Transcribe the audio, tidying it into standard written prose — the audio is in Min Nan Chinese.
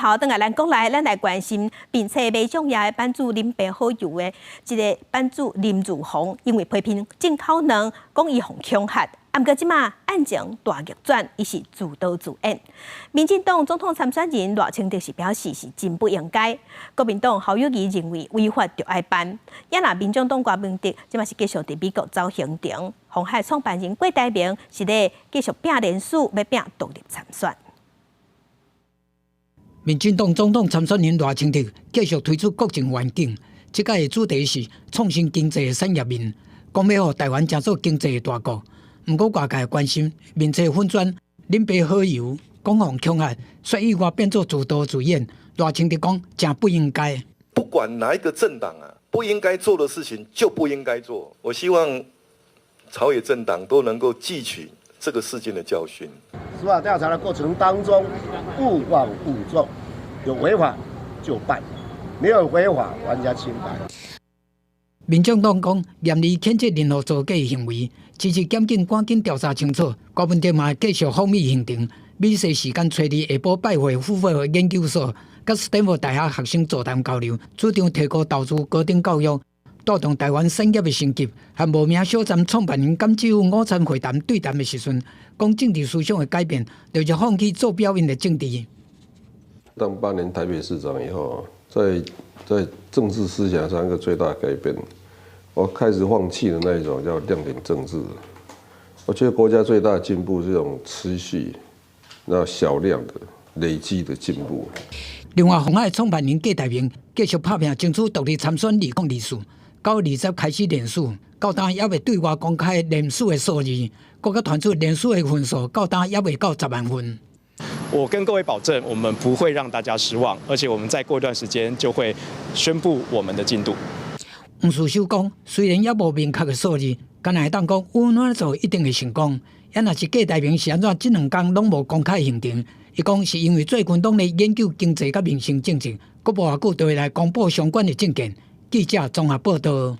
好，轉來咱國內，咱來關心，並且馬將爺的版主林爸好友的這个版主林如鴻，因為批評進口卵，講伊予恐嚇，毋過這馬案情大逆轉，伊是自導自演。民進黨總統參選人賴清德是表示是真不應該，國民黨侯友宜認為違法就愛辦。也若民眾黨郭文哲這馬是繼續佇美國走行程，鴻海創辦人郭台銘是咧繼續拼連署，欲拼獨立參選。民進黨總統參選人賴清德繼續推出國政願景，這擺的主題是創新經濟的產業面，講欲予台灣成做經濟的大國。毋過外界關心面冊粉專林爸好友講予恐嚇，說意外變做自導自演。賴清德講誠不應該。不管哪一個政黨啊，不應該做的事情就不應該做。我希望朝野政黨都能夠汲取這個事件的教訓。司法調查的過程當中，勿枉勿縱，有違法就辦，沒有違法還家清白。民進黨講嚴厲譴責任何造假行為，支持檢警趕緊調查清楚。郭文哲嘛繼續訪美行程，美西時間初二下晡拜會福華研究所，佮斯坦福大學學生座談交流，主張提高投資高等教育，帶動台灣產業的升級。和無名小站創辦人甘志宇午餐會談對談的時陣，講政治思想的改變，就是放棄做表演的政治。當8年台北市長以後，在政治思想上一個最大改變，我開始放棄了那一種叫亮點政治。我覺得國家最大的進步是這種持續、那小量的累積的進步。另外，鴻海創辦人郭台銘繼續拍拚爭取獨立參選2024，9月20開始聯署，到今猶未對外公開聯署的數字，閣較傳出聯署的份數到今猶未到10萬份。我跟各位保證，我們不會讓大家失望，而且我們再過一段時間就會宣布我們的進度。黃士修講，雖然猶無明確的數字，但會當講阮按呢做一定會成功。也若是郭台銘是按怎，這兩工攏無公開行程，伊講是因為最近攏咧研究經濟佮民生政策，閣無偌久就會來公布相關的政見。記者綜合報道。